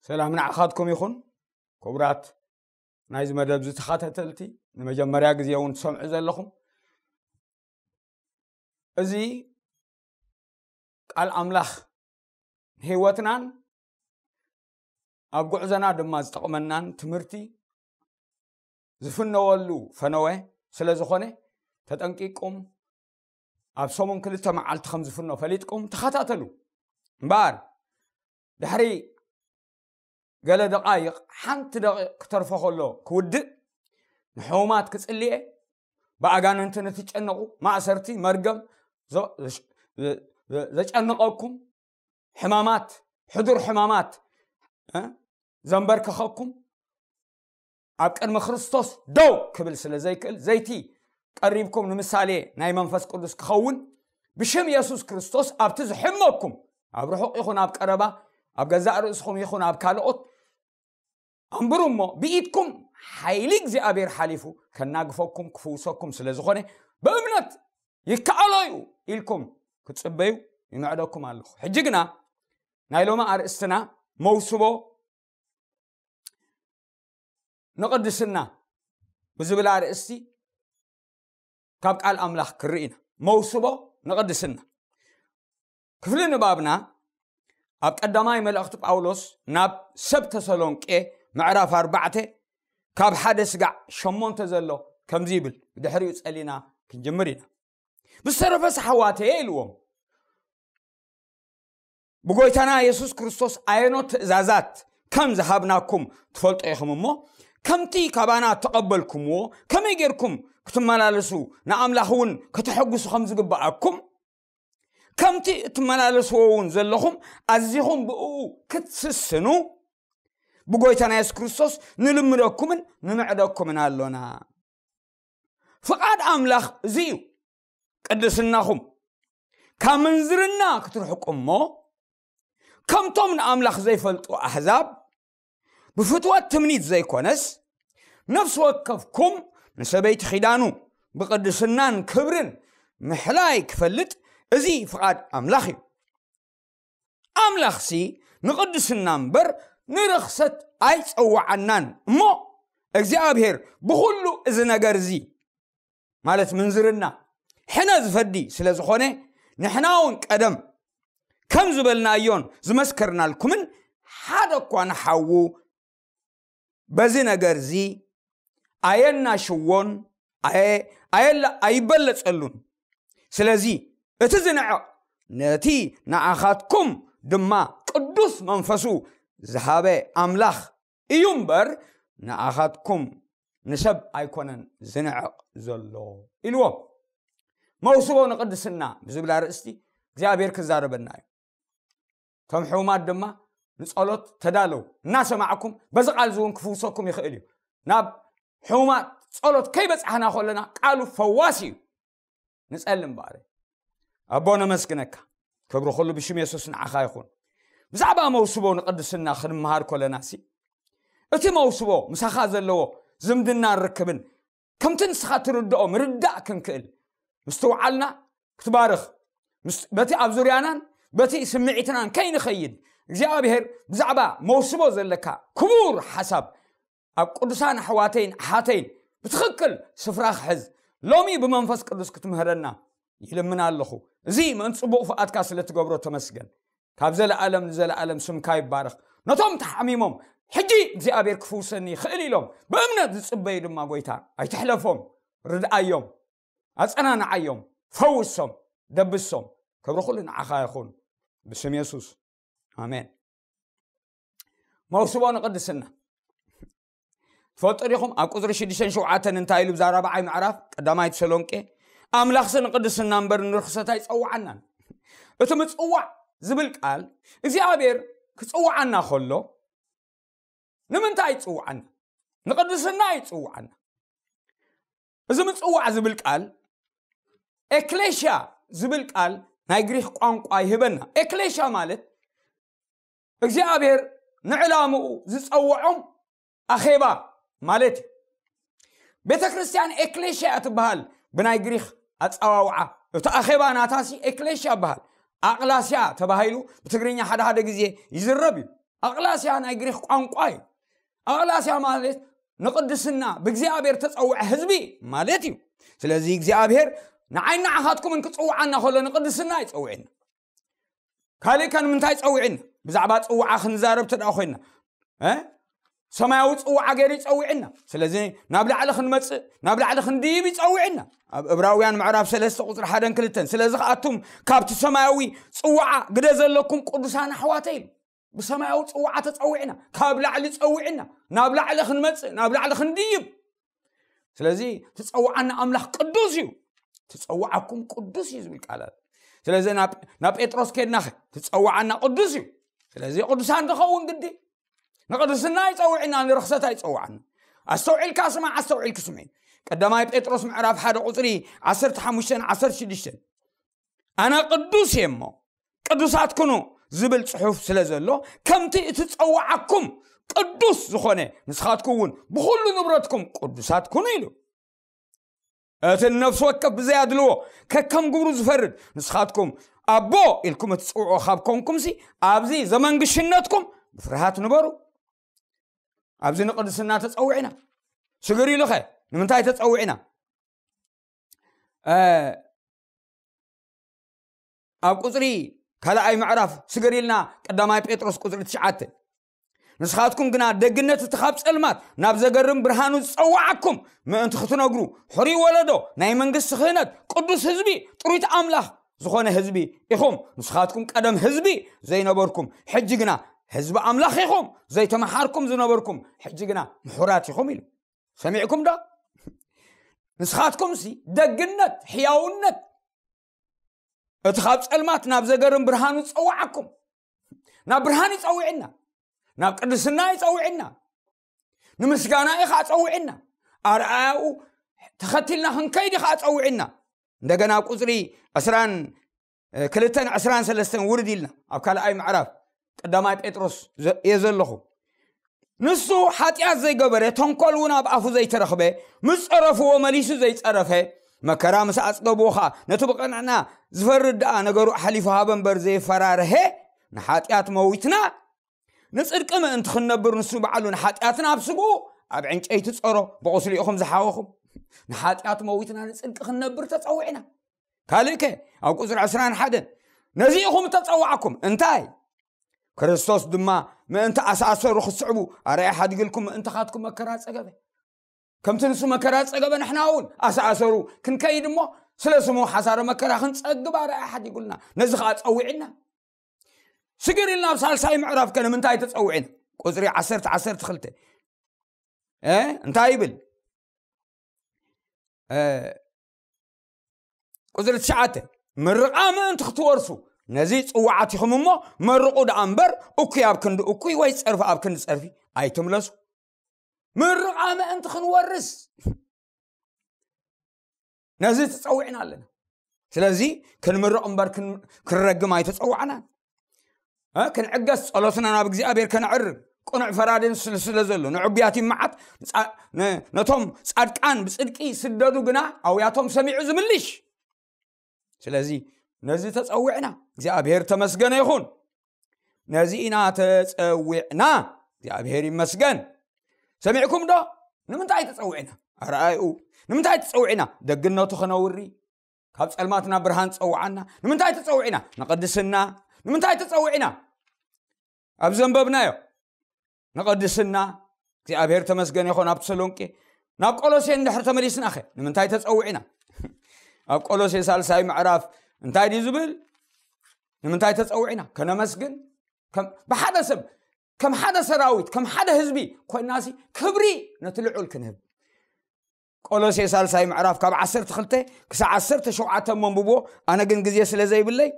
ሰላም ንዓኻትኩም ይኹን። ክቡራት ናይዚ መደብ ዝተኸታተልቲ፣ ንመጀመርያ ግዜ እውን ትሰምዑ ዘለኹም፣ እዚ ቃል ኣምላኽ ንህይወትናን ኣብ ጉዕዞና ድማ ዝጠቕመናን ትምህርቲ ዝፍነወሉ ፈነወ ስለ ዝኾነ፣ ተጠንቂቅኩም ኣብ ሰሙን ክልተ መዓልቲ ከም ዝፍኖ ፈሊጥኩም ተኸታተሉ። እምበኣር ድሕሪ ገለ ደቓይቕ፣ ሓንቲ ደቂቕ ክተርፎ ከሎ ክውድእ፣ ንሕሙማት ክጽልየ፣ ብኣጋንንቲ ንትጨነቑ፣ ማእሰርቲ፣ መርገም ዘ- ዘ- ዘጨንቐኩም፣ ሕማማት፣ ሕዱር ሕማማት እ? ዘንበርከኸኩም፣ ኣብ ቅድሚ ክርስቶስ ደው ክብል ስለ ዘይክእል፣ ዘይቲ ቀሪብኩም ንምሳሌ ናይ መንፈስ ቅዱስ ክኸውን፣ ብሽም የሱስ ክርስቶስ ኣብቲ ዝሕመኩም፣ ኣብ ርሑቕ ይኹን ኣብ ቀረባ፣ ኣብ ገዛእ ርእስኹም ይኹን ኣብ ካልኦት ኣንብሩ እሞ፣ ብኢድኩም ሓይሊ እግዚኣብሔር ሓሊፉ ከናግፈኩም ክፍውሰኩም ስለ ዝኾነ፣ ብእምነት ይከኣሎ እዩ ኢልኩም ክትጽበዩ ይምዕደኩም ኣለኹ። ሕጂ ግና ናይ ሎሚ ኣርእስትና መውስቦ ንቕድስና ብዝብል ኣርእስቲ ካብ ቃል ኣምላኽ ክርኢ ኢና። መውስቦ ንቕድስና። ክፍሊ ንባብና ኣብ ቀዳማይ መልእኽቲ ጳውሎስ ናብ ሰብ ተሰሎንቄ ምዕራፍ ኣርባዕተ ካብ ሓደ ስጋዕ ሸሞንተ ዘሎ ከምዚ ይብል። ብድሕሪኡ ጸሊና ክንጅምር ኢና። ብዝተረፈስ ኣሕዋተየ ኢልዎም፣ ብጎይታና የሱስ ክርስቶስ ኣየኖት ትእዛዛት ከም ዝሃብናኩም ትፈልጡ ኢኹም እሞ፣ ከምቲ ካባና እተቐበልኩምዎ ከመይ ጌርኩም ክትመላለሱ፣ ንኣምላኽ እውን ከተሐጉሱ ከም ዝግብኣኩም፣ ከምቲ እትመላለስዎ እውን ዘለኹም ኣዚኹም ብእኡ ክትስስኑ፣ ብጎይታና የሱስ ክርስቶስ ንልምደኩምን ንምዕደኩምን ኣሎና። ፍቓድ ኣምላኽ እዚ እዩ፣ ቅድስናኹም። ካብ ምንዝርና ክትርሕቁ እሞ፣ ከምቶም ንኣምላኽ ዘይፈልጡ ኣሕዛብ፣ ብፍትወት ትምኒት ዘይኮነስ፣ ነፍሲ ወከፍኩም ንሰበይቲ ኺዳኑ ብቕድስናን ክብርን ምሕላይ ክፈልጥ፣ እዚ ፍቓድ ኣምላኽ እዩ። ኣምላኽሲ ንቕድስና እምበር ንርኽሰት ኣይጸውዓናን እሞ፣ እግዚኣብሔር ብኹሉ እዚ ነገር እዚ፣ ማለት ምንዝርና፣ ሕነ ዝፈዲ ስለ ዝኾነ፣ ንሕና እውን ቀደም ከም ዝበልናዮን ዝመስከርናልኩምን፣ ሓደ እኳ ንሓዉ በዚ ነገር እዚ ኣየናሽዎን ኣየ-፣ ኣየለ-፣ ኣይበለጸሉን። ስለዚ እቲ ዝንዕቕ ነቲ ንኣኻትኩም ድማ ቅዱስ መንፈሱ ዝሃበ ኣምላኽ እዩ እምበር፣ ንኣኻትኩም ንሰብ ኣይኮነን ዝንዕቕ ዘሎ ኢልዎም። መውስቦ ንቕድስና ብዝብል ኣርእስቲ እግዚኣብሔር ክዛረበና እዩ። እቶም ሕሙማት ድማ ንጸሎት ተዳለዉ። እናሰማዕኩም በዚ ቃል እዚ እውን ክፍውሰኩም ይኽእል እዩ። ናብ ሕሙማት ጸሎት ከይበጻሕና ከለና ቃሉ ፈዋሲ እዩ። ንጸሊ እምበኣር። ኣቦ ነመስግነካ። ክብሪ ኩሉ ብሽም የሱስ ንዓኻ ይኹን። ብዛዕባ መውስቦ ንቕድስና ክንምሃር ከለና ሲ፣ እቲ መውስቦ ምሳኻ ዘለዎ ዝምድና ርክብን ከምቲ ንስኻ ትርድኦ ምርዳእ ክንክእል ምስትውዓልና ክትባርኽ፣ ምስ-፣ በቲ ኣብ ዙርያናን በቲ ስምዒትናን ከይንኸይድ እግዚኣብሔር ብዛዕባ መውስቦ ዘለካ ክቡር ሓሳብ ኣብ ቅዱሳን ኣሕዋተይን ኣሓተይን ብትኽክል ስፍራ ክሕዝ ሎሚ ብመንፈስ ቅዱስ ክትምህረና ይልምን ኣለኹ። እዚ ምእንቲ ጽቡቕ ፍቓድካ ስለ ትገብሮ ተመስገን። ካብ ዘለኣለም ንዘለኣለም ስምካ ይባረኽ። ነቶም ተሓሚሞም ሕጂ እግዚኣብሔር ክፍውሰኒ ይኽእል ኢሎም ብእምነት ዝጽበዩ ድማ ጎይታ ኣይትሕለፎም፣ ርድኣዮም፣ ኣጸናንዓዮም፣ ፈውሶም፣ ደብሶም። ክብሪ ኩሉ ንዓኻ ይኹን ብስም የሱስ ኣሜን። መውስቦ ንቕድስና። ትፈልጡ ዲኹም ኣብ ቁፅሪ ሽዱሽተን ሸውዓተን እንታይ ኢሉ ብዛ ራብዓይ ምዕራፍ ቀዳማይ ተሰሎንቄ? ኣምላኽሲ ንቕድስና እምበር ንርኽሰት ኣይፀውዓናን። እቲ ምፅዋዕ ዝብል ቃል እግዚኣብሔር ክፅውዓና ከሎ ንምንታይ ይፅውዓና? ንቕድስና ይፅውዓና። እዚ ምፅዋዕ ዝብል ቃል ኤክሌሽያ ዝብል ቃል ናይ ግሪክ ቋንቋ ይህበና። ኤክሌሽያ ማለት እግዚኣብሔር ንዕላምኡ ዝፀውዖም ኣኼባ ማለት እዩ። ቤተ ክርስቲያን ኤክሌሽያ እያ ትበሃል ብናይ ግሪክ ኣፀዋውዓ። እቲ ኣኼባ ናታሲ ኤክሌሽያ ይበሃል። ኣቕላስያ ተባሂሉ ብትግርኛ ሓደ ሓደ ግዜ ይዝረብ እዩ። ኣቕላስያ ናይ ግሪክ ቋንቋ እዩ። ኣቕላስያ ማለት ንቕድስና ብእግዚኣብሔር ተጸውዐ ህዝቢ ማለት እዩ። ስለዚ እግዚኣብሔር ንዓይ ንዓኻትኩምን ክጽውዓና ከሎ ንቕድስና ይጸውዕና። ካልእ ከ ንምንታይ ጸውዕና? ብዛዕባ ጽውዓ ክንዛረብ ተደኣ ኮይና፣ እ? ሰማያዊ ጽውዓ ገይሩ ይጸውዕና። ስለዚ ናብ ላዕሊ ክንመጽእ፣ ናብ ላዕሊ ክንድይብ ይጸውዕና። ኣብ ዕብራውያን ምዕራፍ ሰለስተ ቁጽሪ ሓደን ክልተን፣ ስለዚ ከኣቱም ካብቲ ሰማያዊ ጽውዓ ግደ ዘለኩም ቅዱሳን ኣሕዋተ ኢሉ። ብሰማያዊ ጽውዓ ተጸውዕና፣ ካብ ላዕሊ ጸውዕና፣ ናብ ላዕሊ ክንመጽእ፣ ናብ ላዕሊ ክንድይብ። ስለዚ ትጸውዓና ኣምላኽ ቅዱስ እዩ። ትጸውዓኩም ቅዱስ እዩ ዝብል ቃላት። ስለዚ ናብ ናብ ጴጥሮስ ከድናኸ ትጸውዓና ቅዱስ እዩ። ስለዚ ቅዱሳን ንኸውን ግዲ። ንቅድስና ኣይጸውዕና፣ ንርኽሰት ኣይጸውዓና። ኣስተውዒልካ ስማዕ፣ ኣስተውዒልክ ስምዒ። ቀዳማይ ጴጥሮስ ምዕራፍ ሓደ ቁጽሪ ዓሰርተ ሓሙሽተን ዓሰርተ ሽዱሽተን፣ ኣነ ቅዱስ እየ እሞ ቅዱሳት ኩኑ ዝብል ጽሑፍ ስለ ዘሎ፣ ከምቲ እትጸውዓኩም ቅዱስ ዝኾነ፣ ንስኻትኩም እውን ብኹሉ ንብረትኩም ቅዱሳት ኩኑ ኢሉ። እቲ ንነፍሲ ወከፍ ብዘይ ኣድልዎ ከከም ግብሩ ዝፈርድ፣ ንስኻትኩም ኣቦ ኢልኩም እትጽውዑ ካብ ኮንኩምሲ፣ ኣብዚ ዘመንግሽነትኩም ብፍርሃት ንበሩ። ኣብዚ ንቅድስና ተጸዊዕና። ስግር ኢሉኸ ንምንታይ ተጸዊዕና? እ፣ ኣብ ቁጽሪ ካልኣይ ምዕራፍ ስግር ኢልና፣ ቀዳማይ ጴጥሮስ ቁጽሪ ትሽዓተ፣ ንስኻትኩም ግና ደግነት እቲ ካብ ጸልማት ናብ ዘገርም ብርሃኑ ዝጸውዓኩም ምእንቲ ክትነግሩ፣ ሕሩይ ወለዶ፣ ናይ መንግስቲ ክህነት፣ ቅዱስ ህዝቢ፣ ጥሩይት ኣምላኽ ዝኾነ ህዝቢ ኢኹም። ንስኻትኩም ቀደም ህዝቢ ዘይነበርኩም፣ ሕጂ ግና ህዝቢ ኣምላኽ ኢኹም። ዘይተመሓርኩም ዝነበርኩም፣ ሕጂ ግና ምሑራት ኢኹም ኢሉ። ሰሚዕኩም ዶ? ንስኻትኩምሲ ደግነት፣ ሕያውነት፣ እቲ ካብ ጸልማት ናብ ዘገርም ብርሃኑ ዝጸውዓኩም፣ ናብ ብርሃን ይጸውዕና፣ ናብ ቅድስና ይጸውዕና፣ ንምስጋና እዩ ከዓ ጸውዕና፣ ኣርኣያኡ ተኸቲልና ክንከይድ እዩ ከዓ ጸውዕና። እንደገና ኣብ ቁጽሪ ዕስራን ክልተን ዕስራን ሰለስተን ውርድ ኢልና ኣብ ካልኣይ ምዕራፍ ቀዳማይ ጴጥሮስ ዘ-፣ እየ ዘለኹ። ንሱ ሓጢኣት ዘይገበረ፣ ተንኮል እውን ኣብ ኣፉ ዘይተረኽበ፣ ምስ ጸረፍዎ መሊሱ ዘይጸረፈ፣ መከራ ምስ ኣጽገብዎ ኸኣ ነቲ ብቕንዕና ዝፈርድ ደኣ ነገሩ ኣሕሊፉ ሃበ እምበር ዘይፈራርሀ፣ ንሓጢኣት መዊትና፣ ንጽድቂ ምእንቲ ክንነብር ንሱ ባዕሉ ንሓጢኣትና ኣብ ስግኡ ኣብ ዕንጨይቲ ጸሮ፣ ብቑስሊ ኢኹም ዝሓወኹም። ንሓጢኣት መዊትና ንጽድቂ ክንነብር ተጸዊዕና። ካልእከ ኣብ ቁጽሪ ዕስራን ሓደን፣ ነዚ ኢኹም እተጸዋዕኩም፣ እንታይ? ክርስቶስ ድማ ምእንቲ ኣሳእሰሩ ክትስዕቡ ኣርኣያ ሓዲግልኩም ምእንታኻትኩም መከራ ጸገበ። ከምቲ ንሱ መከራ ጸገበ ንሕና እውን ኣሳእሰሩ ክንከይድ እሞ ስለ ስሙ ሓሳረ መከራ ክንጸግብ ኣርኣያ ሓዲጉልና። ነዚ ኸኣ ጸዊዕና። ስግር ኢልና ኣብ ሳልሳይ ምዕራፍ ከ ንምንታይ ተጸዊዕና? ቁጽሪ ዓሰርተ፣ ዓሰርተ ክልተ፣ እ፣ እንታይ ይብል? እ፣ ቁጽሪ ትሽዓተ፣ ምርቓ ምእንቲ ክትወርሱ ነዚ ጽዋዓት ኢኹም እሞ፣ መርቑ ደኣ እምበር፣ እኩይ ኣብ ክንዲ እኩይ ወይ ጸርፊ ኣብ ክንዲ ጸርፊ ኣይትምለሱ። ምርቓ ምእንቲ ክንወርስ ነዚ ተጸዊዕና ኣለና። ስለዚ ክንምርቕ እምበር ክን-፣ ክንረግም ኣይተጸዋዕናን። እ፣ ክንዕገስ፣ ጸሎትና ናብ እግዚኣብሔር ከነዕርግ፣ ቅኑዕ ፈራዲ ንሱ ስለ ዘሎ፣ ንዕቡያት ይመዓት፣ ንጻ-፣ ነ-፣ ነቶም ጻድቃን ብጽድቂ ይስደዱ ግና፣ ኣውያቶም ሰሚዑ ዝምልሽ። ስለዚ ነዚ ተጸዊዕና፣ እግዚኣብሔር ተመስገነ ይኹን። ነዚ ኢና ተጸዊዕና፣ እግዚኣብሔር ይመስገን። ሰሚዕኩም ዶ? ንምንታይ ተጸዊዕና? ኣርኣይኡ። ንምንታይ ተጸዊዕና? ደግነቱ ከነውሪ፣ ካብ ጸልማት ናብ ብርሃን ጸውዓና። ንምንታይ ተጸዊዕና? ንቅድስና። ንምንታይ ተጸዊዕና? ኣብ ዘንበብናዮ ንቅድስና። እግዚኣብሔር ተመስገን ይኹን። ኣብ ተሰሎንቄ፣ ናብ ቆሎሴ እንድሕር ተመሊስናኸ ንምንታይ ተጸዊዕና? ኣብ ቆሎሴ ሳልሳይ ምዕራፍ እንታይ ድዩ ዝብል? ንምንታይ ተጸዊዕና? ከነመስግን። ከም፣ ብሓደ ሰብ፣ ከም ሓደ ሰራዊት፣ ከም ሓደ ህዝቢ ኮይናሲ ክብሪ ነቲ ልዑል ክንህብ። ቆሎሴ ሳልሳይ ምዕራፍ ካብ ዓሰርተ ክልተ ክሳዕ ዓሰርተ ሸውዓተ መንብቦ፣ ኣነ ግን ግዜ ስለ ዘይብለይ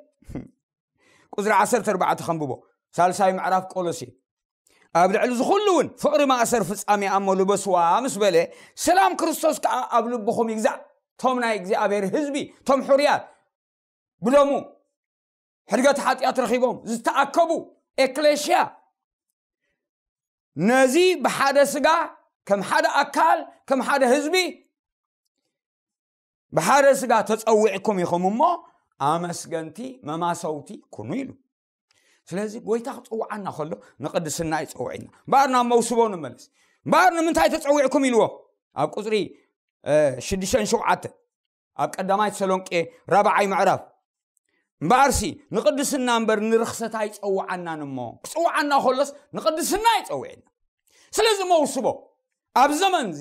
ቁጽሪ ዓሰርተ ኣርባዕተ ከንብቦ። ሳልሳይ ምዕራፍ ቆሎሴ። ኣብ ልዕሊ እዚ ኩሉ እውን ፍቕሪ ማእሰር ፍጻሜ ኣሞ ልበስዋ ምስ በለ፣ ሰላም ክርስቶስ ከኣ ኣብ ልብኹም ይግዛእ። ቶም ናይ እግዚኣብሔር ህዝቢ፣ ቶም ሕሩያት፣ ብደሙ ሕድገት ሓጢኣት ረኺቦም ዝተኣከቡ ኤክሌሽያ፣ ነዚ ብሓደ ስጋ፣ ከም ሓደ ኣካል፣ ከም ሓደ ህዝቢ፣ ብሓደ ስጋ ተጸዊዕኩም ኢኹም እሞ፣ ኣመስገንቲ መማሰውቲ ኩኑ ኢሉ። ስለዚ ጎይታ ክፅውዓና ከሎ ንቅድስና ይፀውዕና። እምበኣር ናብ መውስቦ ንመለስ። እምበኣር ንምንታይ ተፀዊዕኩም ኢልዎ ኣብ ቁፅሪ ሽዱሽተን ሸውዓተን ኣብ ቀዳማይ ተሰሎንቄ ራብዓይ ምዕራፍ። እምበኣርሲ ንቅድስና እምበር ንርክሰት ኣይፀውዓናን እሞ፣ ክፅውዓና ከሎስ ንቅድስና ይፀውዕና። ስለዚ መውስቦ ኣብ ዘመን እዚ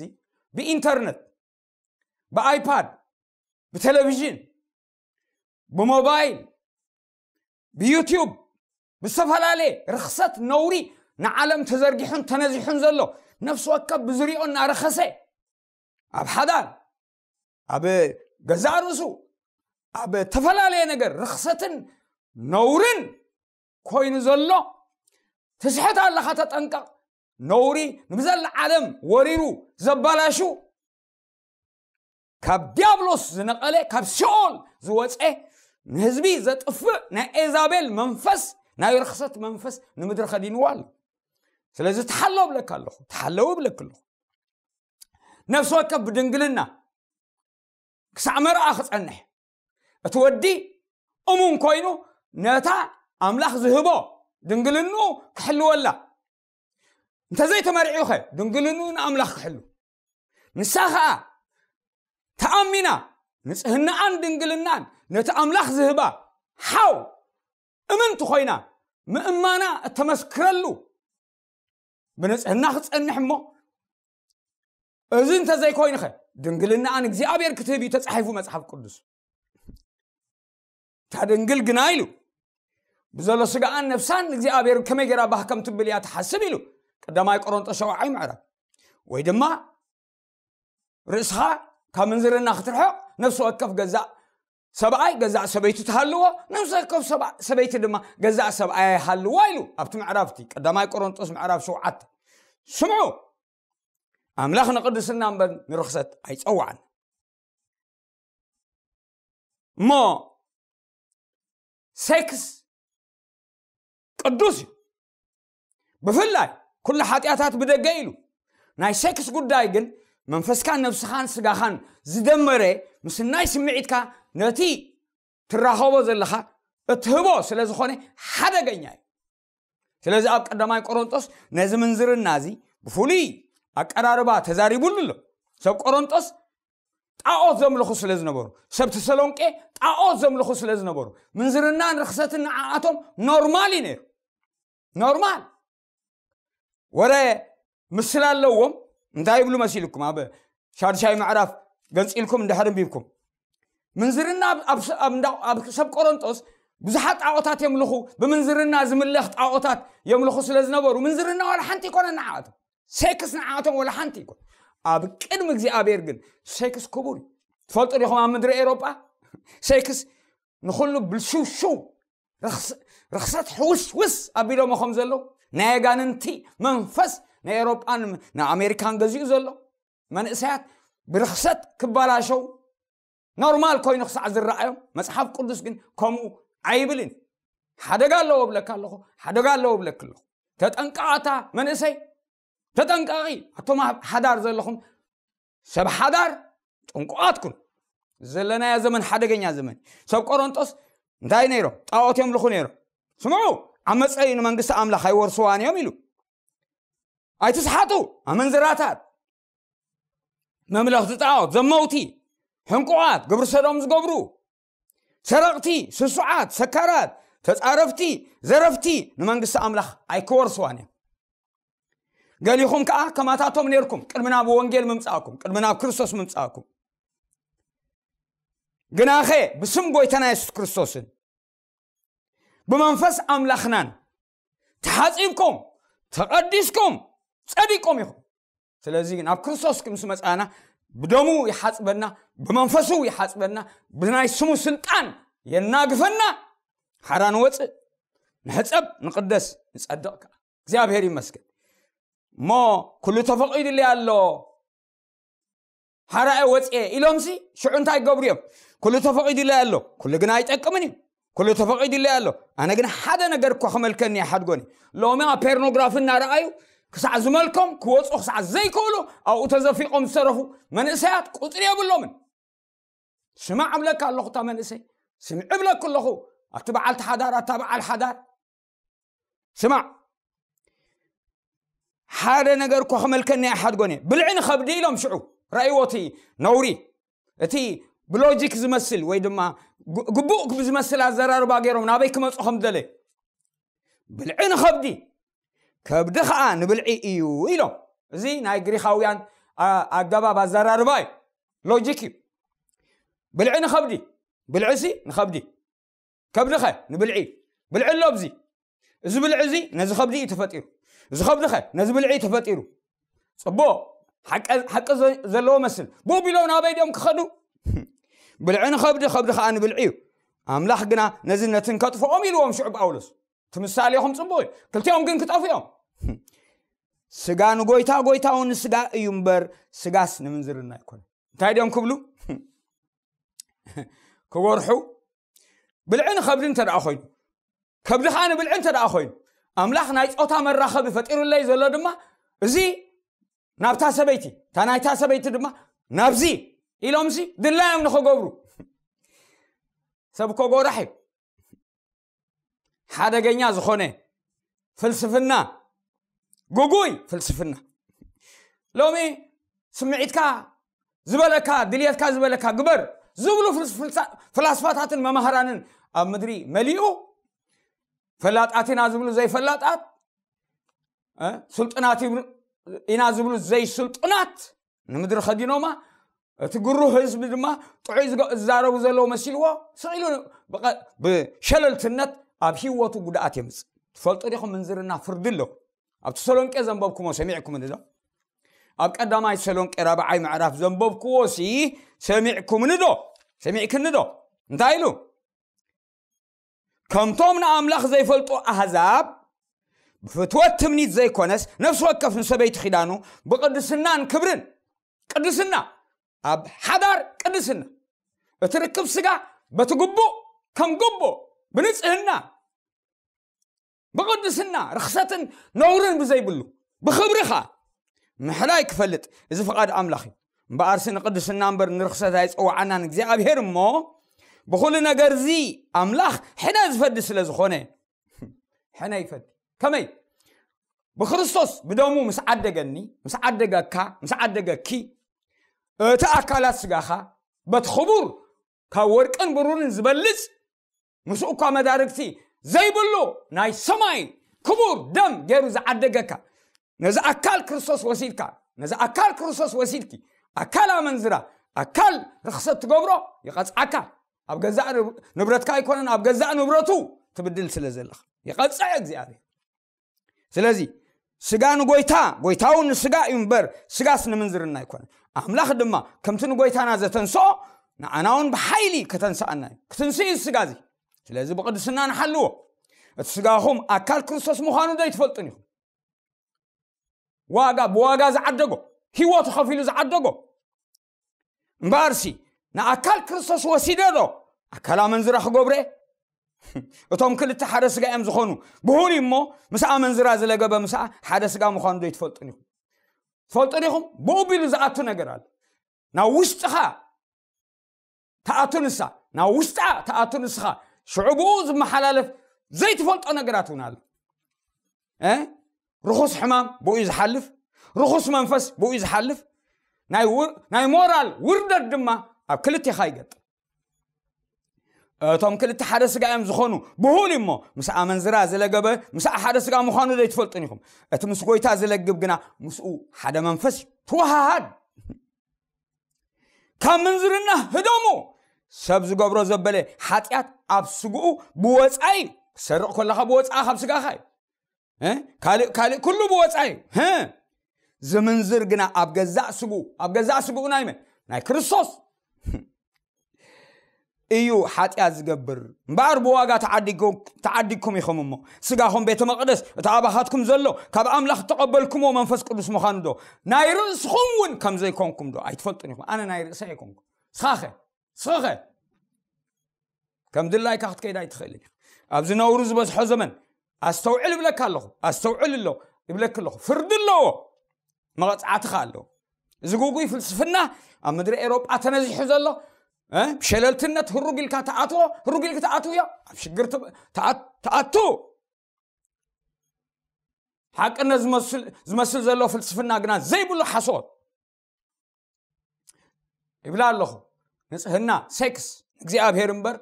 ብኢንተርነት፣ ብኣይፓድ፣ ብቴሌቪዥን፣ ብሞባይል፣ ብዩቲዩብ፣ ብዝተፈላለየ ርክሰት ነውሪ ንዓለም ተዘርጊሑን ተነዚሑን ዘሎ፣ ነፍሲ ወከፍ ብዝሪኦ እናረኸሰ ኣብ ሓዳር፣ ኣብ ገዛእ ርእሱ፣ ኣብ ተፈላለየ ነገር ርክሰትን ነውርን ኮይኑ ዘሎ ትስሕት ኣለኻ፣ ተጠንቀቕ። ነውሪ ንብዘላ ዓለም ወሪሩ ዘባላሹ፣ ካብ ዲያብሎስ ዝነቐለ፣ ካብ ሲኦል ዝወፀ፣ ንህዝቢ ዘጥፍእ ናይ ኤዛቤል መንፈስ፣ ናይ ርክሰት መንፈስ ንምድሪ ከዲንዋ ኣሎ። ስለዚ ተሓለው እብለካ ኣለኹ፣ ተሓለው እብለክ ኣለኹ። ነፍሲ ወከፍ ብድንግልና ክሳዕ መርዓ ክጸንሕ፣ እቲ ወዲ እሙን ኮይኑ ነታ ኣምላኽ ዝህቦ ድንግልንኡ ክሕልወላ፣ እንተዘይተመርዒኸ ድንግልንኡ ንኣምላኽ ክሕሉ፣ ንሳ ኸኣ ተኣሚና ንጽህናኣን ድንግልናን ነቲ ኣምላኽ ዝህባ ሓው እምንቲ ኮይና ምእማና እተመስክረሉ ብንጽህና ክጸንሕ እሞ፣ እዚ እንተዘይኮይንኸ ድንግልናኣን እግዚኣብሔር ክትህብ እዩ ተጻሒፉ መጽሓፍ ቅዱስ። እታ ድንግል ግና ኢሉ ብዘሎ ስጋኣን ነፍሳን እግዚኣብሔር ከመይ ገይራ ባህ ከም ትብል እያ ትሓስብ ኢሉ ቀዳማይ ቆሮንጦስ ሸውዓይ ምዕራፍ። ወይ ድማ ርእስኻ ካብ ምንዝርና ክትርሕቕ ነፍሲ ወከፍ ገዛእ ሰብኣይ ገዛእ ሰበይቱ ትሃልዎ፣ ነፍሲ ወከፍ ሰብኣ- ሰበይቲ ድማ ገዛእ ሰብኣያ ይሃልዋ ኢሉ ኣብቲ ምዕራፍቲ ቀዳማይ ቆሮንጦስ ምዕራፍ ሸውዓተ። ስምዑ፣ ኣምላኽ ንቅድስና እምበር ንርኽሰት ኣይጸዋዕን። እሞ ሴክስ ቅዱስ እዩ። ብፍላይ ኩሉ ሓጢኣታት ብደገ ኢሉ ናይ ሴክስ ጉዳይ ግን መንፈስካን ነብስኻን ስጋኻን ዝደመረ ምስናይ ስምዒትካ ነቲ ትራኸቦ ዘለኻ እትህቦ ስለ ዝኾነ ሓደገኛ እዩ። ስለዚ ኣብ ቀዳማይ ቆሮንጦስ ነዚ ምንዝርና እዚ ብፍሉይ ኣቀራርባ ተዛሪቡሉ ኣሎ። ሰብ ቆሮንጦስ ጣዖት ዘምልኹ ስለ ዝነበሩ፣ ሰብ ተሰሎንቄ ጣዖት ዘምልኹ ስለ ዝነበሩ ምንዝርናን ርኽሰትን ንዓኣቶም ኖርማል እዩ ነይሩ። ኖርማል ወረ ምስላ ኣለዎም። እንታይ ይብሉ መሲልኩም? ኣብ ሻድሻይ ምዕራፍ ገንፂልኩም እንድሕር እንቢብኩም ምንዝርና ኣብ- ኣብ- ኣብ እንዳ- ኣብ ሰብ ቆሮንጦስ ብዙሓት ጣዖታት የምልኹ፣ ብምንዝርና ዝምለኽ ጣዖታት የምልኹ ስለ ዝነበሩ ምንዝርና ዋላ ሓንቲ ይኮነ ንዓኣቶም። ሴክስ ንዓኣቶም ዋላ ሓንቲ ይኮነ። ኣብ ቅድሚ እግዚኣብሔር ግን ሴክስ ክቡር እዩ። ትፈልጡ ዲኹም ኣብ ምድሪ ኤሮጳ ሴክስ ንኩሉ ብልሽውሽው ርኽስ- ርኽሰት ሕውስውስ ኣቢሎሞ ከም ዘለዉ ናይ ኣጋንንቲ መንፈስ ንኤሮጳን ንኣሜሪካን ገዚኡ ዘሎ መንእሰያት ብርኽሰት ክባላሸው ኖርማል ኮይኑ ክሳዕ ዝረኣዮም መፅሓፍ ቅዱስ ግን ከምኡ ኣይብልን። ሓደጋ ኣለዎ እብለካ ኣለኹ፣ ሓደጋ ኣለዎ እብለክ ኣለኹ። ተጠንቀቓታ መንእሰይ፣ ተጠንቀቒ። ኣቶም ኣብ ሓዳር ዘለኹም ሰብ ሓዳር ጥንቁቓት ኩኑ። ዘለናዮ ዘመን ሓደገኛ ዘመን። ሰብ ቆሮንጦስ እንታይ ነይሮም? ጣዖት የምልኹ ነይሮም። ስምዑ፣ ዓመፀ እዩ ንመንግስቲ ኣምላኽ ኣይወርስዋን እዮም ኢሉ። ኣይትስሓቱ፣ ኣመንዝራታት፣ መምለኽቲ ጣዖት፣ ዘመውቲ፣ ሕንቁቓት፣ ግብሪ ሰዶም ዝገብሩ፣ ሰረቕቲ፣ ስሱዓት፣ ሰካራት፣ ተጻረፍቲ፣ ዘረፍቲ ንመንግስቲ ኣምላኽ ኣይክወርስዋን እዮም። ገሊኹም ከኣ ከማታቶም ነርኩም ቅድሚ ናብ ወንጌል ምምጻእኩም፣ ቅድሚ ናብ ክርስቶስ ምምጻእኩም። ግናኸ ብስም ጎይታና የሱስ ክርስቶስን ብመንፈስ ኣምላኽናን ተሓጺብኩም ተቐዲስኩም ጸዲቅኩም ኢኹም። ስለዚ ናብ ክርስቶስ ምስ መጻና ብደሙ ይሓጽበና፣ ብመንፈሱ ይሓጽበና፣ ብናይ ስሙ ስልጣን የናግፈና። ሓራ ንወጽእ፣ ንሕጸብ፣ ንቕደስ፣ ንጸድቕ ከኣ። እግዚኣብሔር ይመስገን። እሞ ኩሉ ተፈቒዱለይ ኣሎ፣ ሓራኤ ወፅኤ ኢሎምሲ ሽዑ እንታይ ይገብሩ እዮም? ኩሉ ተፈቒዱለይ ኣሎ፣ ኩሉ ግን ኣይጠቅምን እዩ። ኩሉ ተፈቒዱለይ ኣሎ፣ ኣነ ግን ሓደ ነገር እኳ ክመልከኒ ኣይሓድጎን እዩ። ሎሚ ኣብ ፔርኖግራፊ እናረኣዩ ክሳዕ ዝመልኮም ክወፁ ክሳዕ ዘይክእሉ ኣብኡ ተዘፊቆም ዝተረፉ መንእሰያት ቁፅሪ የብሎምን። ስማዕ እብለካ ኣለኹ እታ መንእሰይ፣ ስምዒ እብለክ ኣለኹ ኣቲ በዓልቲ ሓዳር፣ ኣታ በዓል ሓዳር። ስማዕ፣ ሓደ ነገር እኮ ክመልከኒ ኣይሓድጎን እየ። ብልዒ ንኸብዲ ኢሎም ሽዑ ረእይዎ እቲ ነውሪ፣ እቲ ብሎጂክ ዝመስል ወይ ድማ ግ- ግቡእ ዝመስል ኣዘራርባ ገይሮም ናበይ ክመፁ ከም ዝደለዩ። ብልዒ ንኸብዲ፣ ከብዲ ኸዓ ንብልዒ እዩ ኢሎም። እዚ ናይ ግሪኻውያን ኣ- ኣገባብ ኣዘራርባ እዩ። ሎጂክ እዩ። ብልዒ ንኸብዲ፣ ብልዒ ሲ ንኸብዲ፣ ከብዲ ኸ ንብልዒ። ብልዒ ኣሎ ኣብዚ። እዚ ብልዒ እዚ ነዚ ከብዲ እዩ ተፈጢሩ። እዚ ከብዲ ኸ ነዚ ብልዒ እዩ ተፈጢሩ። ፅቡቕ፣ ሓቂ ሓቂ ዘ- ዘለዎ መስል። ብኡ ቢሎም ናበይ ድዮም ክኸዱ? ብልዒ ንኸብዲ፣ ከብዲ ኸዓ ንብልዒ እዩ። ኣምላኽ ግና ነዚ ነትን ከጥፍኦም ኢልዎም ሽዑ ጳውሎስ። እቲ ምሳሌኹም ፅቡቕ እዩ። ክልቲኦም ግን ክጠፍኡ እዮም። ስጋ ንጎይታ፣ ጎይታ እውን ንስጋ እዩ እምበር፣ ስጋስ ንምንዝርና ኣይኮነ። እንታይ ድዮም ክብሉ? ክጎርሑ። ብልዒ ንኸብዲ እንተ ደኣ ኮይኑ፣ ከብዲ ኸዓ ንብልዒ እንተ ደኣ ኮይኑ፣ ኣምላኽ ናይ ጾታ መራኸቢ ፈጢሩለይ ዘሎ ድማ፣ እዚ ናብታ ሰበይቲ፣ እታ ናይታ ሰበይቲ ድማ ናብዚ ኢሎምሲ ድላዮም ንኽገብሩ። ሰብ እኮ ጎራሕ እዩ። ሓደገኛ ዝኾነ ፍልስፍና፣ ግጉይ ፍልስፍና። ሎሚ ስምዒትካ ዝበለካ፣ ድልየትካ ዝበለካ ግበር ዝብሉ ፍልስ- ፍልሳ- ፍላስፋታትን መማህራንን ኣብ ምድሪ መሊኡ። ፈላጣት ኢና ዝብሉ ዘይፈላጣት፣ እ? ስልጡናት ይብሉ- ኢና ዝብሉ ዘይስልጡናት ንምድሪ ከዲኖማ። እቲ ግሩህ ህዝቢ ድማ ጥዑይ ዝገ- ዝዛረቡ ዘለዉ መሲልዎ ስቕ ኢሉ ብቐ- ብሸለልትነት ኣብ ህይወቱ ጉድኣት የምፅእ። ትፈልጡ ዲኹም? ምንዝርና ፍርዲ ኣለዎ። ኣብ ተሰሎንቄ ዘንበብኩሞ ሰሚዕኩም ንዶ? ኣብ ቀዳማይ ተሰሎንቄ ራብዓይ ምዕራፍ ዘንበብኩዎ ሲ ሰሚዕኩም ንዶ? ሰሚዕክኒ ዶ? እንታይ ኢሉ? ከምቶም ንኣምላኽ ዘይፈልጡ ኣህዛብ ብፍትወት ትምኒት ዘይኮነስ፣ ነፍሲ ወከፍ ንሰበይቲ ኪዳኑ ብቅድስናን ክብርን። ቅድስና፣ ኣብ ሓዳር ቅድስና፣ እቲ ርክብ ስጋ በቲ ግቡእ ከም ግቡእ ብንጽህና ብቕድስና፣ ርኽሰትን ነውርን ብዘይብሉ ብኽብሪ ኸኣ ምሕላይ ክፈልጥ፣ እዚ ፍቓድ ኣምላኽ እዩ። እምበኣርሲ ንቕድስና እምበር ንርኽሰት ኣይጸውዓናን እግዚኣብሄር እሞ፣ ብኹሉ ነገር እዚ ኣምላኽ ሕነ ዝፈዲ ስለ ዝኾነ፣ ሕነ ይፈዲ። ከመይ? ብክርስቶስ ብደሙ ምስ ዓደገኒ፣ ምስ ዓደገካ፣ ምስ ዓደገኪ፣ እቲ ኣካላት ስጋኻ በቲ ክቡር ካብ ወርቅን ብሩርን ዝበልጽ፣ ምስኡ እኳ መዳርግቲ ዘይብሉ ናይ ሰማይ ክቡር ደም ገይሩ ዝዓደገካ፣ ነዚ ኣካል ክርስቶስ ወሲድካ፣ ነዚ ኣካል ክርስቶስ ወሲድኪ፣ ኣካል ኣመንዝራ፣ ኣካል ርኽሰት ትገብሮ፣ ይቐጽዓካ። ኣብ ገዛእ ንብ- ንብረትካ ኣይኮነን፣ ኣብ ገዛእ ንብረቱ ትብድል ስለ ዘለኻ ይቐጽዕ እግዚኣብሔር። ስለዚ ስጋ ንጎይታ፣ ጎይታ እውን ንስጋ እዩ እምበር፣ ስጋስ ንምንዝርና ኣይኮነን። ኣምላኽ ድማ ከምቲ ንጎይታና ዘተንስኦ ንዓና እውን ብሓይሊ ከተንስኣና እዩ። ክትንስእ እዩ ስጋ እዚ። ስለዚ ብቕድስና ንሓልዎ። እቲ ስጋኹም ኣካል ክርስቶስ ምዃኑ ዶ ኣይትፈልጡን ኢኹም? ዋጋ፣ ብዋጋ ዝዓደጎ፣ ህይወቱ ከፊሉ ዝዓደጎ። እምበኣርሲ ንኣካል ክርስቶስ ወሲደ ዶ ኣካል ኣመንዝራ ክገብረ? እቶም ክልተ ሓደ ስጋ እዮም ዝኾኑ። ብሁል እሞ ምስ ኣመንዝራ ዝለገበ ምስኣ ሓደ ስጋ ምዃኑ ዶ ኣይትፈልጡን ኢኹም? ትፈልጡ ዲኹም? ብኡ ቢሉ ዝኣቱ ነገር ኣሎ። ናብ ውሽጥኻ ትኣቱ ንሳ፣ ናብ ውሽጣ ትኣቱ ንስኻ። ሽዑ ብኡ ዝመሓላለፍ ዘይትፈልጦ ነገራት እውን ኣሎ። እ? ርኹስ ሕማም ብኡ እዩ ዝሓልፍ፣ ርኹስ መንፈስ ብኡ እዩ ዝሓልፍ። ናይ ው- ናይ ሞራል ውርደት ድማ ኣብ ክልቴኻ ይገጥም። እቶም ክልተ ሓደ ስጋ እዮም ዝኾኑ። ብሁል እሞ ምስ ኣመንዝራ ዝለገበ ምስ ሓደ ስጋ ምዃኑ ዘይትፈልጡን ኢኹም። እቲ ምስ ጎይታ ዝለግብ ግና ምስኡ ሓደ መንፈስ እዩ። ተወሃሃድ። ካብ ምንዝርና ህደሙ። ሰብ ዝገብሮ ዘበለ ሓጢኣት ኣብ ስግኡ ብወፃኢ፣ ክሰርቕ ከለኻ ብወፃኢ ካብ ስጋኻ እዩ። እ? ካልእ ካልእ ኩሉ ብወፃኢ እዩ። እ? ዝምንዝር ግና ኣብ ገዛእ ስግኡ፣ ኣብ ገዛእ ስግኡ ናይ መን? ናይ ክርስቶስ እዩ ሓጢኣት ዝገብር። እምበኣር ብዋጋ ተዓዲግኩም ኢኹም እሞ፣ ስጋኹም ቤተ መቕደስ እቲ ኣባኻትኩም ዘሎ ካብ ኣምላኽ እተቐበልኩምዎ መንፈስ ቅዱስ ምዃኑ ዶ ናይ ርእስኹም እውን ከም ዘይኮንኩም ዶ ኣይትፈልጡን ኢኹም? ኣነ ናይ ርእሰይ ኣይኮንኩም። ስኻኸ? ስኸኸ? ከም ድላይካ ክትከይድ ኣይትኽእልን ኢኻ። ኣብዚ ነውሩ ዝበዝሖ ዘመን ኣስተውዕል እብለካ ኣለኹ። ኣስተውዕል ኣሎ እብለክ ኣለኹ። ፍርዲ ኣለዎ። መቐጻዕቲ ኸኣ ኣለዎ። እዚ ግጉይ ፍልስፍና ኣብ ምድሪ ኤሮጳ ተነዚሑ ዘሎ፣ እ፣ ብሸለልትነት ህሩግ ኢልካ ትኣትዎ፣ ህሩግ ኢልካ ትኣትውዮ፣ ኣብ ሽግር ትብ- ትኣ- ትኣቱ። ሓቅነት ዝመስል ዘሎ ፍልስፍና ግና ዘይብሉ ሓሶት። ይብላ ኣለኹ። ንጽህና፣ ሴክስ፣ ንእግዚኣብሔር እምበር፣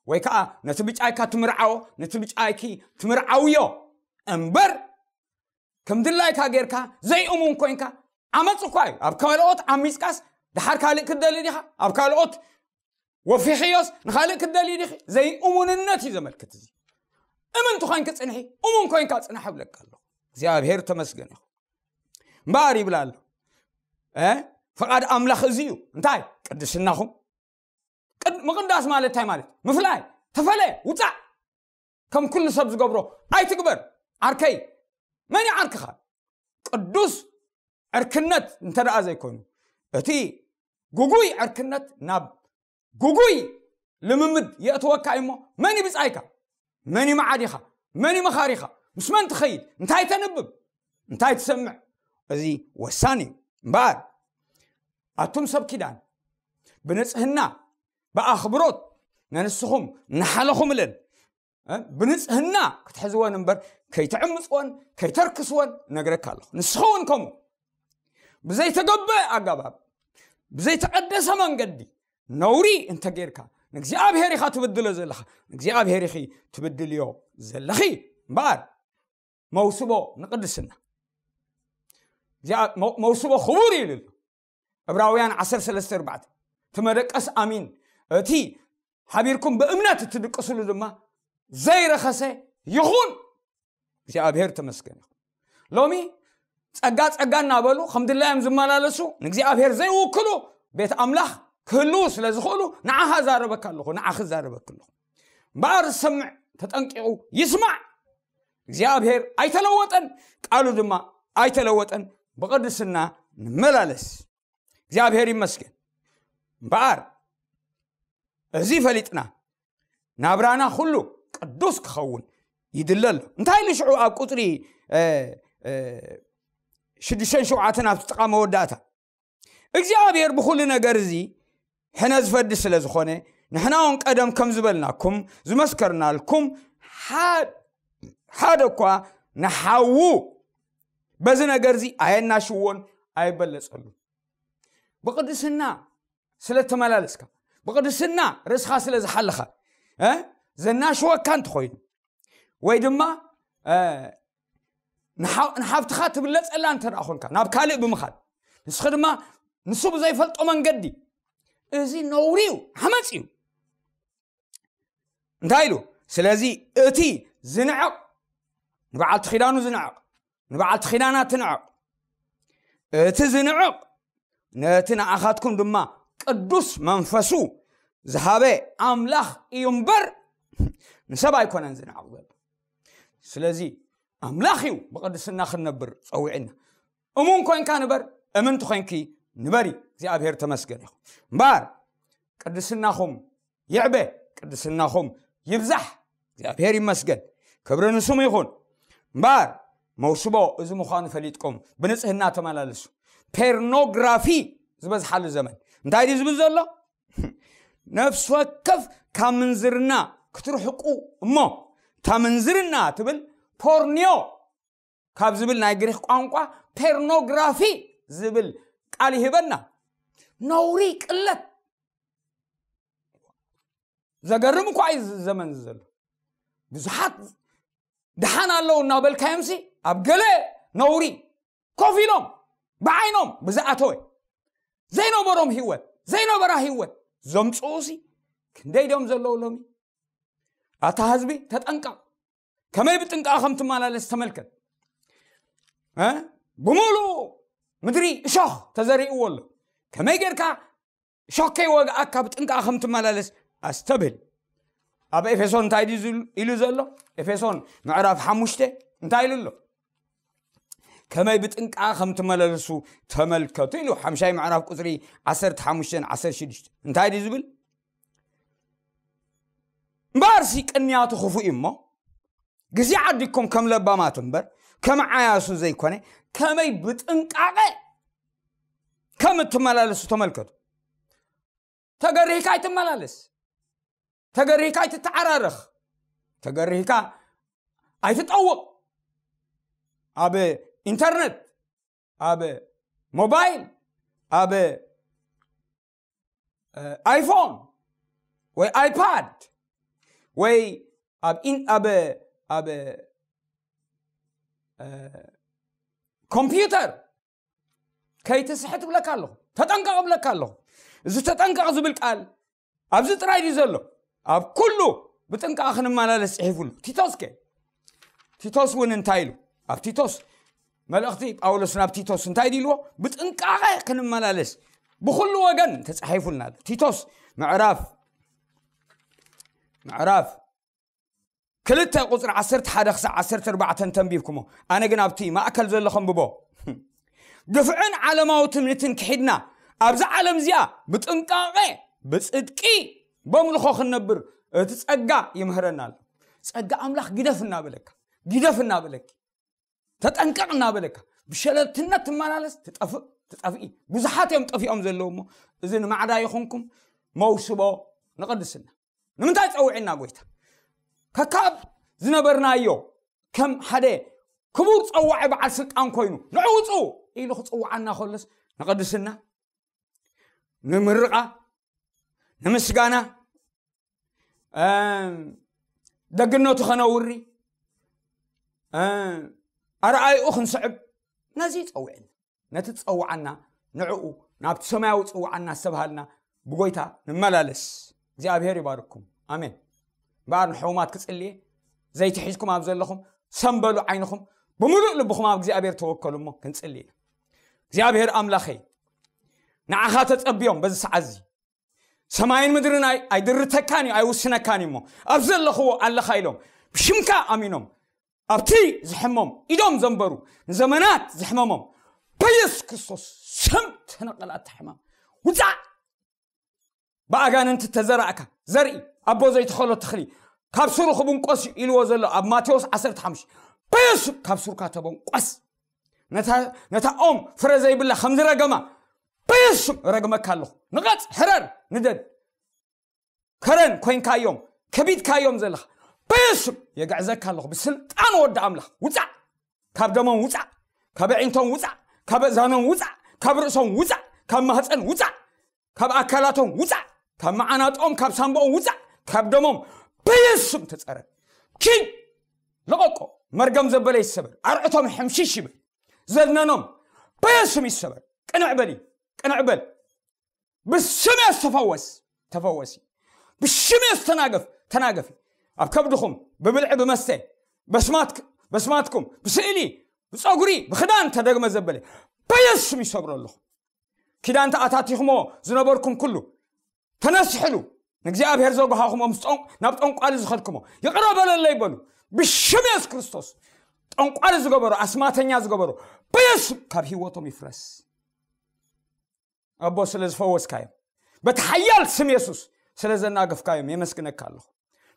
ወይ ከዓ ነቲ ብጫይካ ትምርዓዎ፣ ነቲ ብጫይኪ ትምርዓውዮ እምበር፣ ከም ድላይካ ጌርካ ዘይእሙን ኮይንካ ዓመፅ እኳ እዩ። ኣብ ካልኦት ዓሚፅካስ ድሓር ካልእ ክትደሊ ዲኻ? ኣብ ካልኦት ወፊኽዮስ ንኻልእ ክትደሊ ዲኺ? ዘይእሙንነት እዩ ዘመልክት። እዚ እምንቲ ኮይንኪ ፅንሒ፣ እሙን ኮይንካ ፅናሕ እብለካ ኣለኹ። እግዚኣብሔር ተመስገን ይኹን። እምበኣር ይብል ኣሎ፣ ፍቓድ ኣምላኽ እዚ እዩ። እንታይ? ቅድስናኹም። ምቕዳስ ማለት እንታይ ማለት? ምፍላይ። ተፈለ፣ ውፃእ። ከም ኩሉ ሰብ ዝገብሮ ኣይትግበር። ዓርከይ፣ መን ይዓርክኻ? ቅዱስ ዕርክነት እንተ ደኣ ዘይኮይኑ፣ እቲ ግጉይ ዕርክነት ናብ ግጉይ ልምምድ የእትወካ እሞ፣ መን ይብጻይካ? መን ይመዓዲኻ? መን ይመኻሪኻ? ምስ መን ትኸይድ? እንታይ ተንብብ? እንታይ ትሰምዕ? እዚ ወሳኒ እዩ። እምበኣር ኣቱም ሰብ ኪዳን፣ ብንጽህና ብኣኽብሮት ነንስኹም ንሓለኹም እለን ብንጽህና ክትሕዝወን እምበር ከይትዕምጽወን ከይተርክስወን እነግረካ ኣለኹ። ንስኻ እውን ከምኡ ብዘይተገብአ ኣገባብ፣ ብዘይተቐደሰ መንገዲ ነውሪ እንተጌርካ፣ ንእግዚኣብሔር ኢኻ ትብድሎ ዘለኻ፣ ንእግዚኣብሔር ኢኺ ትብድልዮ ዘለኺ። እምበኣር መውስቦ ንቕድስና፣ መውስቦ ክቡር እዩ ኢሉ ኣሎ። ዕብራውያን ዓሰርተ ሰለስተ ኣርባዕተ፣ እቲ መደቀስ ኣሚን፣ እቲ ሓቢርኩም ብእምነት እትድቅስሉ ድማ ዘይረኸሰ ይኹን። እግዚኣብሔር ተመስገን ይኹን። ሎሚ ጸጋ ጸጋ እናበሉ ከም ድላዮም ዝመላለሱ፣ ንእግዚኣብሔር ዘይውክሉ ቤት ኣምላኽ ክህልዉ ስለ ዝኽእሉ፣ ንዓኻ ዛረበካ ኣለኹ፣ ንዓኺ ዛረበክ ኣለኹ። እምበኣር ዝሰምዕ ተጠንቂቑ ይስማዕ። እግዚኣብሔር ኣይተለወጠን፣ ቃሉ ድማ ኣይተለወጠን። ብቕድስና ንመላለስ። እግዚኣብሔር ይመስገን። እምበኣር እዚ ፈሊጥና ናብራና ኩሉ ቅዱስ ክኸውን ይድለ ኣሎ። እንታይ ኢሉ ሽዑ ኣብ ቁጽሪ ሽዱሽተን ሸውዓተን ኣብቲ ጥቓ መወዳእታ? እግዚኣብሔር ብኹሉ ነገር እዚ ሕነ ዝፈዲ ስለ ዝኾነ፣ ንሕና እውን ቀደም ከም ዝበልናኩም ዝመስከርናልኩም፣ ሓደ እኳ ንሓዉ በዚ ነገር እዚ ኣየናሽዎን ኣይበለጸሉ። ብቕድስና ስለ ተመላለስካ፣ ብቕድስና ርእስኻ ስለ ዝሓለኻ፣ ዘናሽወካ እንተኾይኑ፣ ወይ ድማ ንሓብትኻ ትብለጸላ እንተ ደኣ ኾንካ፣ ናብ ካልእ ብምኻድ፣ ንስኺ ድማ ንሱ ብዘይፈልጦ መንገዲ፣ እዚ ነውሪ እዩ፣ ዓመፅ እዩ። እንታይ ኢሉ? ስለዚ እቲ ዝንዕቕ ንበዓልቲ ኪዳኑ ዝንዕቕ፣ ንበዓልቲ ኪዳና ትንዕቕ። እቲ ዝንዕቕ ነቲ ንኣኻትኩም ድማ ቅዱስ መንፈሱ ዝሃበ ኣምላኽ እዩ እምበር፣ ንሰብ ኣይኮነን ዝንዕቕ ዘሎ። ስለዚ ኣምላኽ እዩ ብቕድስና ክንነብር ጸዊዕና። እሙን ኮንካ ንበር፣ እምንቲ ኮንኪ ንበሪ። እግዚኣብሔር ተመስገን ይኹን። እምበኣር ቅድስናኹም ይዕበ፣ ቅድስናኹም ይብዛሕ። እግዚኣብሔር ይመስገን፣ ክብሪ ንስሙ ይኹን። እምበኣር መውስቦ እዚ ምዃኑ ፈሊጥኩም ብንጽህና ተመላለሱ። ፔርኖግራፊ ዝበዝሓሉ ዘመን እንታይ ድዩ ዝብል ዘሎ? ነፍሲ ወከፍ ካብ ምንዝርና ክትርሕቁ እሞ፣ እታ ምንዝርና ትብል ፖርኒዮ ካብ ዝብል ናይ ግሪክ ቋንቋ ፔርኖግራፊ ዝብል ቃል ይህበና። ነውሪ፣ ቅለት። ዘገርም እኳ እዩ እዚ ዘመን እዚ ዘሎ። ብዙሓት ደሓን ኣለዉ እናበልካዮምሲ ኣብ ገለ ነውሪ ኮፍ ኢሎም ብዓይኖም ብዝኣተወ ዘይነበሮም ህይወት፣ ዘይነበራ ህይወት ዘምፅኡሲ ክንደይ ድዮም ዘለዉ ሎሚ? ኣታ ህዝቢ ተጠንቀቕ። ከመይ ብጥንቃ ከም ትመላለስ ተመልከት። እ? ብምሉእ ምድሪ እሾኽ ተዘሪእዎ ኣሎ። ከመይ ጌርካ እሾኽ ከይወግኣካ ብጥንቃ ከም ትመላለስ ኣስተብህል። ኣብ ኤፌሶን እንታይ ድዩ ዝል-፣ ኢሉ ዘሎ? ኤፌሶን ምዕራፍ ሓሙሽተ እንታይ ኢሉ ኣሎ? ከመይ ብጥንቃ ከም ትመላለሱ ተመልከቱ ኢሉ። ሓምሻይ ምዕራፍ ቁጽሪ ዓሰርተ ሓሙሽተን ዓሰርተ ሽዱሽተን እንታይ ድዩ ዝብል? እምበኣርሲ ቅንያቱ ክፉእ እዩ እሞ፣ ግዜ ዓዲግኩም ከም ለባማት እምበር ከም ዓያሱ ዘይኮነ፣ ከመይ ብጥንቃቐ ከም እትመላለሱ ተመልከቱ። ተገሪህካ ኣይትመላለስ። ተገሪህካ ኣይትተዓራረኽ። ተገሪህካ ኣይትጠውቕ። ኣብ ኢንተርነት፣ ኣብ ሞባይል፣ ኣብ ኣይፎን ወይ ኣይፓድ ወይ ኣብ ኮምፒውተር ከይትስሕት እብለካ ኣለኹ። ተጠንቀቕ እብለካ ኣለኹ። እዚ ተጠንቀቕ ዝብል ቃል ኣብዚ ጥራይ ድዩ ዘሎ? ኣብ ኩሉ ብጥንቃቐ ክንመላለስ ጽሒፉ ኣሎ። ቲቶስ ከ? ቲቶስ እውን እንታይ ኢሉ? ኣብ ቲቶስ፣ መልእኽቲ ጳውሎስ ናብ ቲቶስ እንታይ ድልዎ? ብጥንቃቐ ክንመላለስ ብኩሉ ወገን ተጻሒፉልና ኣሎ። ቲቶስ ምዕራፍ ምዕራፍ ክልተ ቁጽሪ ዓሰርተ ሓደ ክሳዕ ዓሰርተ ኣርባዕተ ተንቢብኩሞ፣ ኣነ ግን ኣብቲ ማእከል ዘሎ ከንብቦ። ግፍዕን ዓለማዊ ትምኒትን ክሒድና ኣብዛ ዓለም እዚኣ ብጥንቃቐ ብጽድቂ በምልኾ ክንነብር እቲ ጸጋ ይምህረና ኣሎ። ጸጋ ኣምላኽ ግደፍ እናበለካ፣ ግደፍ እናበለኪ፣ ተጠንቀቕ እናበለካ ብሸለልትነት ትመላለስ ትጠፍእ፣ ትጠፍኢ። ብዙሓት እዮም ጠፊኦም ዘለዉ እሞ፣ እዚ ንማዕዳ ይኹንኩም፣ መውስቦ ንቕድስና። ንምንታይ ጸዊዕና ጎይታ? ከካብ ዝነበርናዮ ከም ሓደ ክቡር ጸዋዒ በዓል ስልጣን ኮይኑ፣ ንዑ ውጹ ኢሉ ክጽውዓና ከሎስ፣ ንቕድስና፣ ንምርቓ፣ ንምስጋና፣ እም፣ ደግነቱ ከነውሪ፣ እም፣ ኣርኣይኡ ክንስዕብ፣ ነዚ ጸዊዕና። ነቲ ዝጸውዓና ንዕኡ፣ ናብቲ ሰማያዊ ጽውዓና ዝተባሃልና ብጎይታ ንመላለስ። እግዚኣብሔር ይባርኩም። ኣሜን። እምበኣር ንሕሙማት ክጽልየ፣ ዘይቲ ሒዝኩም ኣብ ዘለኹም፣ ሰም በሉ ዓይንኹም፣ ብምሉእ ልብኹም ኣብ እግዚኣብሔር ተወከሉ እሞ ክንጽልየ። እግዚኣብሔር ኣምላኸይ፣ ንዓኻ ተጸብዮም በዚ ሰዓት እዚ። ሰማይን ምድርን ኣይ-፣ ኣይድርተካን እዩ፣ ኣይውስነካን እዩ እሞ፣ ኣብ ዘለኽዎ ኣለኻ ኢሎም፣ ብሽምካ ኣሚኖም፣ ኣብቲ ዝሕሞም ኢዶም ዘንበሩ፣ ንዘመናት ዝሕመሞም፣ በየሱስ ክርስቶስ ስም ተነቐል ኣታ ሕማም። ውጻእ! ብኣጋንንቲ ተዘራእካ ዘርኢ፣ ኣቦ ዘይተኸሎ ተኽሊ፣ ካብ ስሩ ክብንቆስ እዩ ኢልዎ ዘሎ ኣብ ማቴዎስ ዓሰርተ ሓሙሽተ። በየሱስ ካብ ሱርካ ተበንቆስ። ነታ፣ ነታ ኦም ፍረ ዘይብላ ከም ዝረገማ፣ በየሱስ ረግመካ ኣለኹ። ንቐጽ፣ ሕረር፣ ንደድ። ከረን ኮይንካዮም፣ ከቢድካዮም ዘለኻ፣ በየሱስ የግዕዘካ ኣለኹ። ብስልጣን ወዲ ኣምላኽ፣ ውጻእ። ካብ ደሞም ውጻእ፣ ካብ ኣዒንቶም ውጻእ፣ ካብ ኣእዛኖም ውጻእ፣ ካብ ርእሶም ውጻእ፣ ካብ ማህፀን ውጻእ፣ ካብ ኣካላቶም ውጻእ፣ ካብ መዓናጦም፣ ካብ ሳንቦኦም ውጻእ፣ ካብ ደሞም በየሱስ ስም ተጸረ። ኪድ፣ ልቐቆ። መርገም ዘበለ ይሰበር፣ ኣርዕቶም ሕምሽሽ ይበል። ዘድነኖም በየሱስ ስም ይሰበር። ቅንዕ በሊ፣ ቅንዕ በል። ብስም የሱስ ተፈወስ፣ ተፈወሲ። ብሽም የሱስ ተናገፍ፣ ተናገፊ። ኣብ ከብድኹም ብብልዒ ብመስተ፣ በስማትክ-፣ በስማትኩም ብስእሊ፣ ብጸጉሪ፣ ብኽዳን ተደግመ ዘበለ በየሱስ ስም ይሰብሮ ኣለኹ። ኪዳን ተኣታቲኹሞ ዝነበርኩም ኩሉ ተነስሕሉ። ንእግዚኣብሔር ዘጓሃኹሞ ምስ ጠን-፣ ናብ ጠንቋሊ ዝኸድኩሞ ይቕረ በለለይ በሉ። ብሽም የሱስ ክርስቶስ ጠንቋሊ ዝገበሮ፣ ኣስማተኛ ዝገበሮ በየሱስ ስም ካብ ህይወቶም ይፍረስ። ኣቦ ስለ ዝፈወስካዮም፣ በቲ ሓያል ስም የሱስ ስለ ዘናገፍካዮም የመስግነካ ኣለኹ።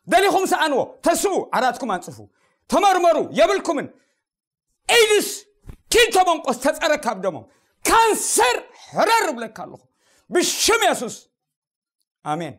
ደሊኹም ሰኣንዎ፣ ተስኡ፣ ዓራትኩም ኣንጽፉ፣ ተመርመሩ፣ የብልኩምን። ኤድስ ኪድ ተበንቆስ ተጸረ ካብ ደሞም። ካንሰር ሕረር እብለካ ኣለኹ ብሽም የሱስ። ኣሜን።